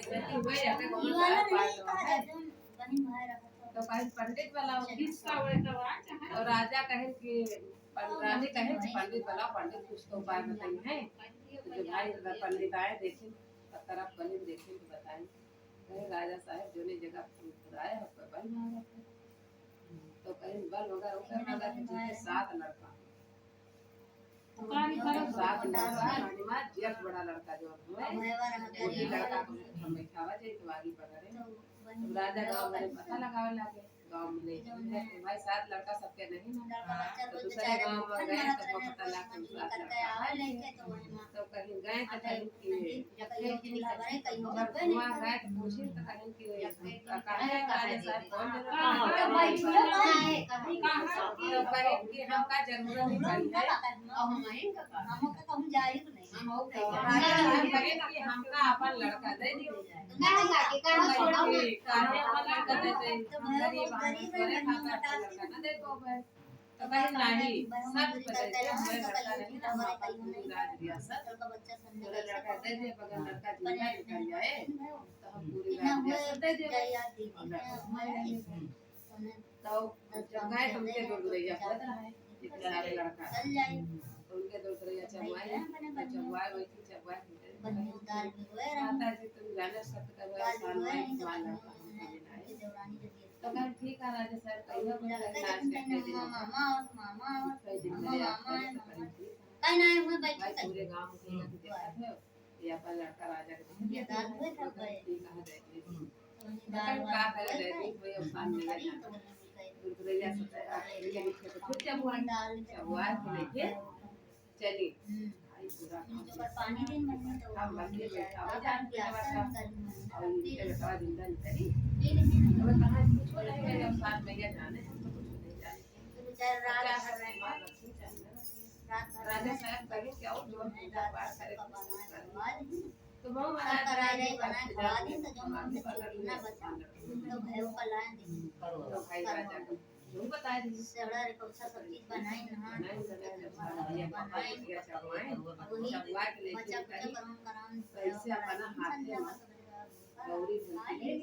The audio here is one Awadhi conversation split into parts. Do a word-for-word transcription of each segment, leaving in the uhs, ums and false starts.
बेटी हुए, एक एक ये वाला नहीं, कहा जाता है। तो कहीं पंडित वाला हो। तो राजा कहे कि पं-, रानी कहे कि पंडित वाला, पंडित कुछ तो उपाय बताई है। तो जो भाई पंडित आए, देखे, पत्थर आप बने देखे तो बताए। कहे, "राजा साहब, जोने जगह फूल खुदाए, हम तो बन मारत है।" तो कहीं बन होगा, उधर लगा कि जिनके सात लड़का। तो का नहीं करत? सात लड़का, हमारे माँ जेठ बड़ा लड़का जो है, वही लड़का को हम बैठावा जाए, तो आगे पकड़े। तो राजा गाँव में पता लगावे लागे। गाँव में नहीं है, तो भाई सात लड़का सबके नहीं ना। तो दूसरे गाँव में गए तो वो पता लगा कि सात लड़का है। तो कहीं गए तो कहीं कि वहाँ गए तो पूछे तो कहीं कि कहाँ है राजा साहब, कौन जगह? हाँ, तो बैठो ना। तो कहीं कि हमका जरूरत नहीं पड़ी है। हम ओके कहूँ जाई तो नहीं। हम ओके कहूँ। राजा साहब कहे कि हमका अपन लड़का दे दीजिए। तो ना लगा के कहाँ तो छोड़ो? कहे अपन लड़का दे दे। तो गरीब आदमी, गरीब है, तोरे खातिर अपन लड़का ना दे पावे। तो कहे, "नहीं, सच बताइए, हमारे लड़का नहीं, तो हमारे पास पूरी राज रियासत, पूरा लड़का दे दे, अगर लड़का जिंदा निकल जाए, तो हम पूरी राज रियासत दे देंगे।" और लड़का हमारे नहीं। तो जब गए तो उनके दो दुरैया होत रहा है, एक साथ लड़का। तो उनके दो दुरैया चबुआई, तो चबुआई वही थी, चबुआई के माता जी तुम जाने सत्य करो, आसान नहीं, सवाल लड़का हमको मिला है। तो कहे, "ठीक है राजा साहब, कहियो हम इलाज करके दे देंगे।" कई दिन में आप करें तो करें, ठीक है। कहीं ना, मैं बैठी भाई, पूरे गाँव में कहीं ना कहीं देखा था। ये अपन लड़का राजा के देखे थे, तो कहा जाए कि, तो कहीं का करे जाए कि कोई अवसान मिला जाए। दुर्गैया से तो आप ये लिखे तो फिर चबुआई, चबुआई को लेके चली। आई पूरा हम बस ये बैठा हो जाए, और इनके बेटवा जिंदा निकली। तो वो कहा, "कुछ नहीं, कोई अवसान मैया जाने, हम तो कुछ नहीं जाने।" चार हज़ार बार रखी, चार हज़ार। राजा साहब कहे, "क्या हो, जो हम पूजा पाठ करे, तो वो महाराज कराए रहे, बनाए, खवा दी, तो जो मन से चूल्हा बचा, तो भयो का लाए दी।" तो भाई राजा को जो बता दी। सड़ा रे, कौन सा सब चीज बनाई, नहा, बनाई, बनाई, बनाई, बनाई, चढ़वाए, वही चढ़वा के लेके बचा, उठा के, करम, करम, तो ऐसे अपना हाथ में गौरी बनती है।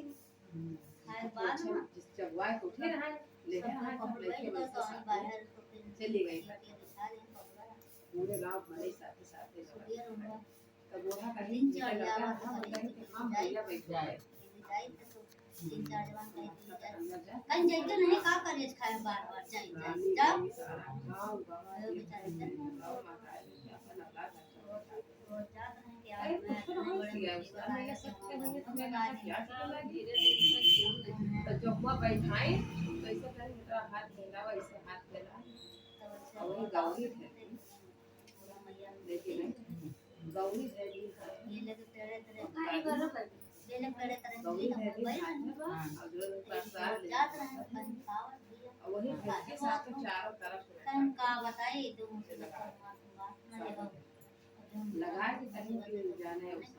खाए के बाद ना, जब वाई तो उठे रहा, लेके रहा, सब लड़के वैसे सब बाहर तो फिर चली गई। पूरे गाँव भरे साथे साथे लगा। तब वो कहीं तीन चार जगह हम कहीं कि हाँ, भैया बैठ जाए। तीन चार जवान कहीं कि कहीं जाइते नहीं, का करे खाए बार बार जाए, जाए, जाओ। गाँव, गाँव, बेचारे गाँव, माता है, अपन अपना घर। तो जब हुआ बैठाई, तो ऐसे करें, तो हाथ फैलावा, ऐसे हाथ फैला। और वही गौरी है। देखिए, गौरी है भी हाथ में। गौरी है भी हाथ में। और जो लोग प्रसाद लेते हैं, और वही घर के साथ तो चारों तरफ से लगा। लगा के कहीं भी जाने, उस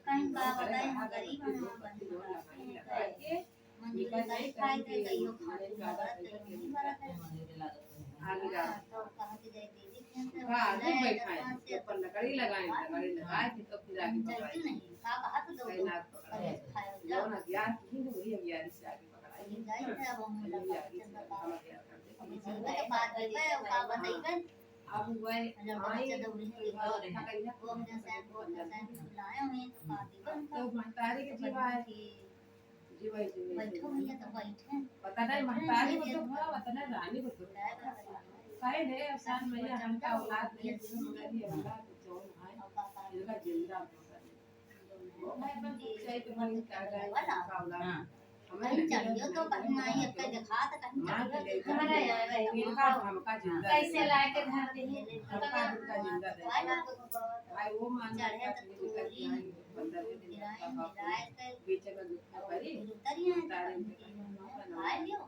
कहीं का बताई, हम गरीब हैं, हम लोग के लोन लगाई, लगाई के मंजूरी कहीं खाए थे, कहियो खाए थे, लगा, कहियो नहीं भरा था। आगे जा। हाँ, तो कहा कि जय देवी के अंदर का आगे बैठाए, ऊपर लकड़ी लगाए, लकड़ी लगाए के तब फिर आगे बढ़ाए। नहीं, का कहा तो दो, कहीं ना पकड़ाए। खाए, जो ना ज्ञान की ही वही अज्ञानी से आगे पकड़ाए। जाए थे, अब हम लगा के बताओ। अब जीवे के बाद जीवे, अब का बताइबे? अब वह जब आई, बच्चा दौड़ी है, तो वो अपने सैन को, अपने सैन को बुलाए हुए हैं, तो का जीवे उनका? तो महतारी के जीवा है। जीवा है, जीवा है, बैठो जीवा है। भैया, तो बैठे। पता नहीं, महतारी को तो भला, पता नहीं, रानी को तो। काहे रे, अवसान मैया, हमका औलाद नहीं, जिन मगर ये औलाद तो जौन है, इनका जिंदा होता है। वो भाई, अपन कुछ चाहिए तो मन का जाए, का औलाद। हाँ। कहीं चढ़ियो तो कहीं माई अक्का दिखा तो कहीं चढ़ियो तो कहीं हमारा यार है, इनका हमका जिंदा कैसे रहे। लाए के धर दे? हमका जिंदा जिंदा रहे। भाई, वो मान चढ़े तो तू ही। पंद्रह दिन गिराए, तक गिराए के बेचे में दुख पड़ी। उतरिए तो कहीं खाए लियो,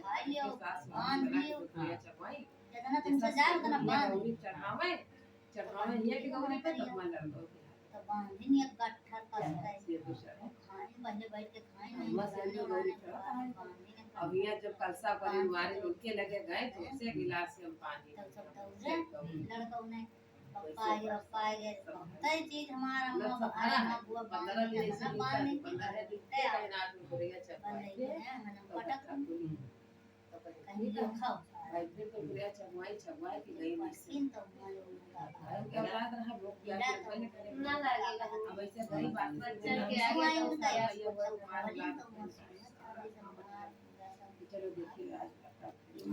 खाए लियो, बांध लियो। जितना तुमसे जाए उतना बांध लियो। चढ़ावे, चढ़ावे ये कि गौरी पे तो हमारा लड़का। तो बांधिन एक गट्ठर कस के। ये दूसरा है। खाइन, पहले बैठ के खाइन, नहीं बस ये जाने गौरी वाले चढ़ा है। बांधिन एक अब यहाँ जब कलसा पर मारे उनके लगे गए तो उसे गिलास में पानी तब सब दौड़े, लड़का उन्हें पप्पा आए, पप्पा आए, सब तय चीज हमारा मतलब अम्मा सब बहार भरा है, अम्मा बुआ बंदर बांध भी के ऐसे ना निकलता बांध है, के बंदर है, बिल्कुल तय तैनात हो गया, चपाई बंदर है, है, हम तो पटक ठाकुर। कहीं देखो। भाई फिर तो बुढ़िया चमुआई, चमुआई की गई नहीं से। लेकिन तो हमारे उनका भाई के औलाद रहा, लोग क्या ना तो पहले करे। ना लगे, अब ऐसे गरीब आदमी बच्चा के आगे तो उसका भैया वो मार लात। चलो देखिए, आज का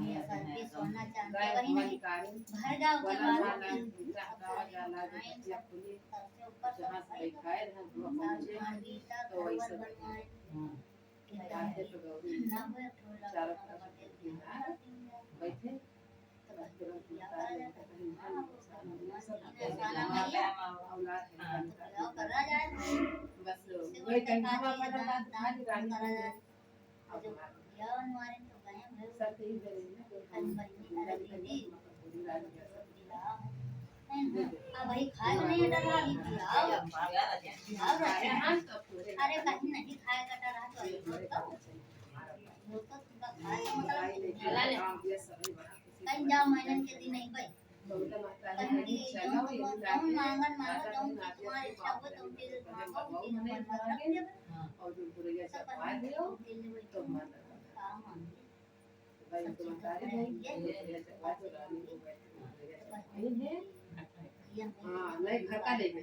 ये सब भी सोना चांदी गाय वही नहीं। भंडारी, भर जाओ वाला जवान वाला, की। जहाँ गाँव जाला, जो बच्चा खुली, सबसे ऊपर जहाँ से सब खाए रहे, वो सब पहुँचे, मार भी तो वही सब बनवाए। हाँ। आते तो गौरी ना हुए, थोड़ा चारों तरफ से बैठे, तो बस तुरंत उतार लेते हैं, कहीं हम लोग सब अपने औलाद है, बस वही टाइम हम अपना दान, दान करा जाए। जो बियाह बनवारे तो गए हम लोग। सब यही करे ना, तो हम कहीं बहनी घर दीदी, बियाह है ना। अब भाई खाए नहीं डरा, बियाह, बियाह रहते हैं। अरे कहीं नहीं खाए का डरा तो अभी बोल तो, बोल तो तुमका खाए का मतलब नहीं। कहीं जाओ महीनन के दिन नहीं भाई। कहीं की जौन मांगन मांगो, जौन चीज तुम्हारी इच्छा हो, तुम चीज मांगो, उनके लिए हम रख देबे। सब कहीं तुम चीज लेबे, का मांगे? सब चीज हम करेंगे। हाँ, नहीं, घर का लेबे।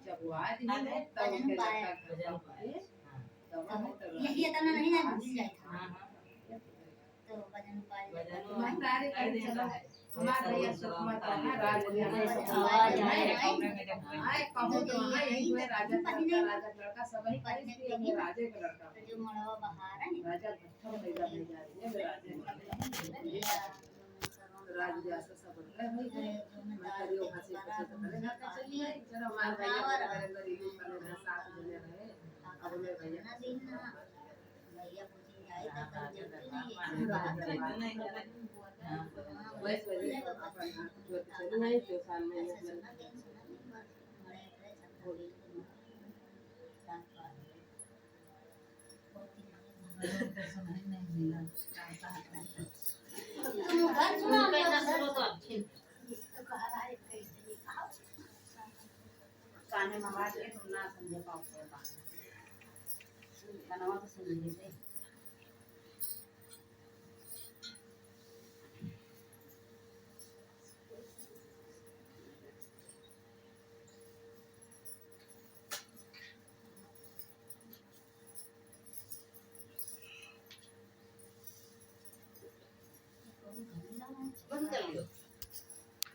जब वो आज ही है, तब वजन उनके पाए। लड़का घर का पाए। हाँ। तब हम तब यही इतना नहीं ना भूल जाए। हाँ, हाँ। तो वजन पाए। वजन महतारी पाए। हमार भैया सुकुमार का है, राज भैया है, सुकुमार का है। आए, कहूँ तो हाँ, यही हुए, राजा का लड़का, राजा का लड़का, सब ही कहे कि हम राजे का लड़का है। जो मड़वा बहार है। राजा भट्टा भैया भैया रहे हैं, राजे का लड़का है। राज भैया से सब बोल रहे हैं, भाई, मैं करियो हंसी खुशी से करे घर का चली आई, चलो हमार भैया को करे, गरीबी करे, घर साथ बने रहे। अब मेरे भैया का भैया पूछे जाए तो कोई जरूरत नहीं है। काने में आवाज के तुम ना समझे पाओ। कानवा तो सुन लीजिए।